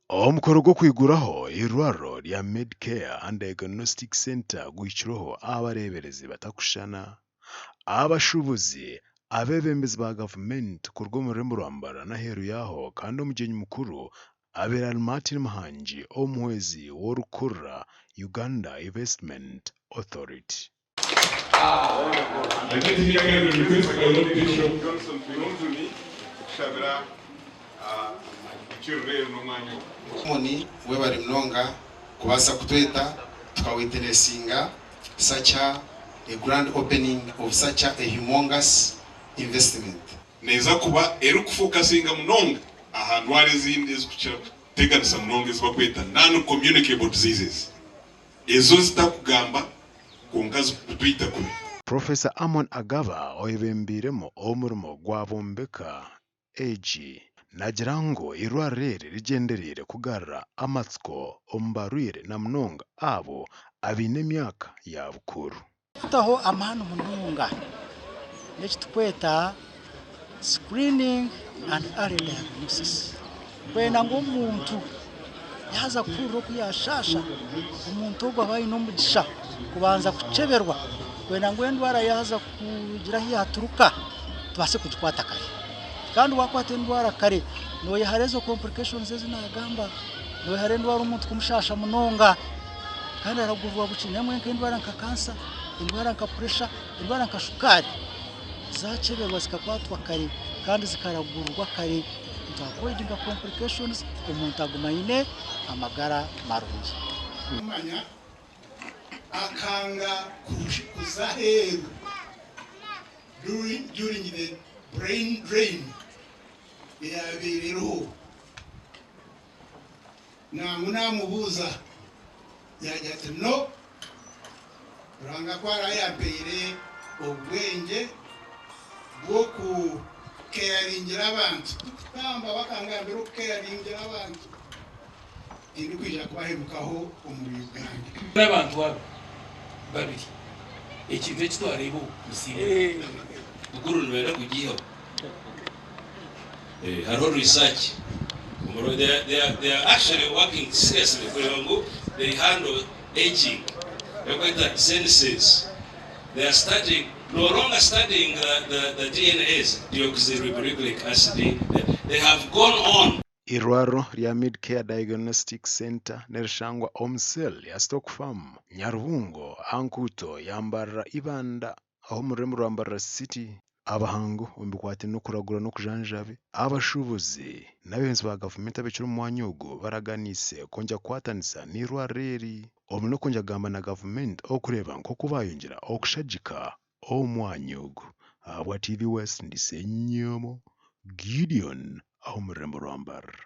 Omukoro gw'okwiguraho eirwariro rya Medcare and Diagnostic Centre guhikirweho abareeberezi batakushushana, abashuubuzi, abeebembezi ba gavumenti kuruga omu rurembo rwa Mbarara n'aheeru yaaho kandi omugyenyi mukuru abaire ari Martin Muhangi omuhwezi w'orikukurira Uganda Investment Authority. Johnson Twinonjuni kushabira ekiriro eri n'omwanya ogu. Moni webare munonga kubaasa kutweta tuka witnessinga such a grand opening of such a humongous investment. Neeza kuba erikufokasinga munonga aha ndwara ezindi ezikukira kuteganisa munonga ezi barikweta non-communicable diseases. Ezo ezitarikugamba kwonka zikutwita kubi. Professor Amon Agaba oyebembeiremu omurimo gwa Bombeka egi naagira ngu eirwariro eri rigyendereire kugarura amatsiko omu barwaire na munonga abo abaine emyaka ya bukuru. Kutaho amaani munonga n'ekiturikweta screening and early diagnosis kwenda ngu omuntu yaaza kuhurira oku yaashaasha, omuntu ogwo abe aine omugisha kubanza kukyeberwa kwenda ngu endwara yaaza kugira ahu yaaturuka tubaase kugikwata kare. Kandi waakwata endwara kare nooyehara ezo complications ezi naagamba, nooyehara endwara omuntu kumushaasha munonga. Kandi aragurwa bukye namwe nk'endwara nka kansa, endwara nka puresha, endwara nka shukaari zakyeberwa zikakwatwa kare kandi zikaragurwa kare nitu avoidinga complications omuntu aguma aine amagara marungi. Manya akanga kuza aheeru during the brain drain eyabaire eriho. Nangwa naamubuuza, yaagira ati, No! Ruhanga ku araayampaire obwengye bw'okukeyaringira abantu, tikutamba bakangambira okukeyaringira abantu, tindikwija kubahemukaho omuri Uganda. N'abantu aba babiri ekintu eki twareeba obu musiimwe. Bukuru nibenda kugiihaho. Hariho research they are actually working seriously kureeba ngu they handle ageing erikweta senescence. They are studying no longer studying the DNAs, deoxyribonucleic acid, they have gone on. Eirwariro rya Medcare Diagnostic Centre nirishangwa omu cell ya Stock Farm, Nyarubungo aha nkuuto ya Mbarara Ibanda ah'omu rurembo rwa Mbarara City. Abahangu omu bikwataine n'okuragura n'okujanjabi, abashuubuzi n'abeebembezi ba gavumenti abaikire omu mwanya ogu baraganiise kwongyera kukwatanisa n'eirwariro eri obumwe n'okwongyera kugamba na gavumenti okureeba nk'oku bayongyera okushagika omwanya ogu. Ahabwa TV West ndi Ssenyomo Gideon ah'omu rurembo rwa Mbarara.